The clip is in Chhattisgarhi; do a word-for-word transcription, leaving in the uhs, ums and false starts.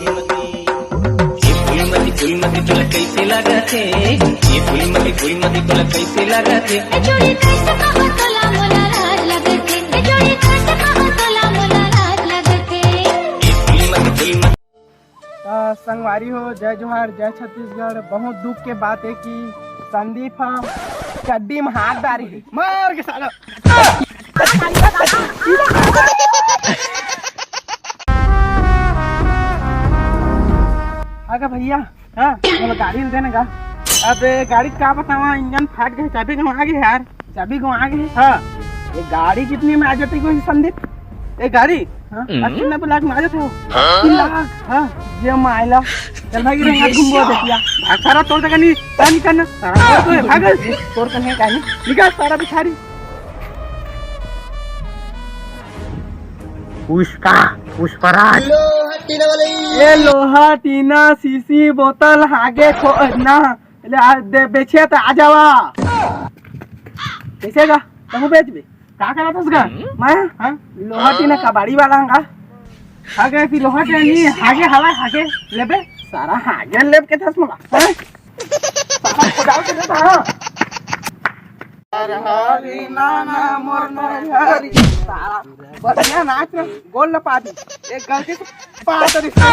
ये फूलमती, फूलमती तोला कैसे लागत हे? ये फूलमती, फूलमती तोला कैसे लागत हे? ए चोरी कैसे कहा तोला मोला लाज लगत हे? ए चोरी कैसे कहा तोला मोला लाज लगत हे? ये फूलमती, फूलमती। त संगवारी हो, जय जोहार, जय छत्तीसगढ़। बहुत दुख के बात है कि संदीप ह चड्डी में हाथ डारी है। मार के साला। अगर भैया, हाँ, बोलो गाड़ी ल देने का। अब गाड़ी का बतावा, इंजन फाट गए, चाबी गंवा गए यार। चाबी गंवा गए? हाँ। ये गाड़ी कितने में आ जाती कोई संदीप? ये गाड़ी? हाँ। अस्सी नब्बे लाख में आ जाते हो? अस्सी लाख? हाँ। ये मायला। चल भाई, ये हाथ घूम गया देखिया। भाग सारा, तोर जगह नहीं, क्या नहीं करना? सारा तोर तो है, भाग। तोर कहीं का नहीं। निकाल सारा भिखारी। पुष्पा, पुष्पराज। ये लोहा, टीना, शीशी, बोतल, हागे, खो-, ना, ले आ, दे, बेचे त आ जावा। कैसे गा? तहु बेचबे? का करत हस गा? मैं? हाँ? लोहा, टीना, कबाड़ी वाला हंगा। हागे, फिर लोहा, टीना नहीं, हागे हवा, हागे लेबे? सारा हागे लेब के थस मोला, हाँ? सारा खोदाल के देता, हाँ? हरी नाना मोर नरिहरी। सारा बढ़िया नाच रे, गोल लपा दी। एक गलती से पार तो रिश्ता।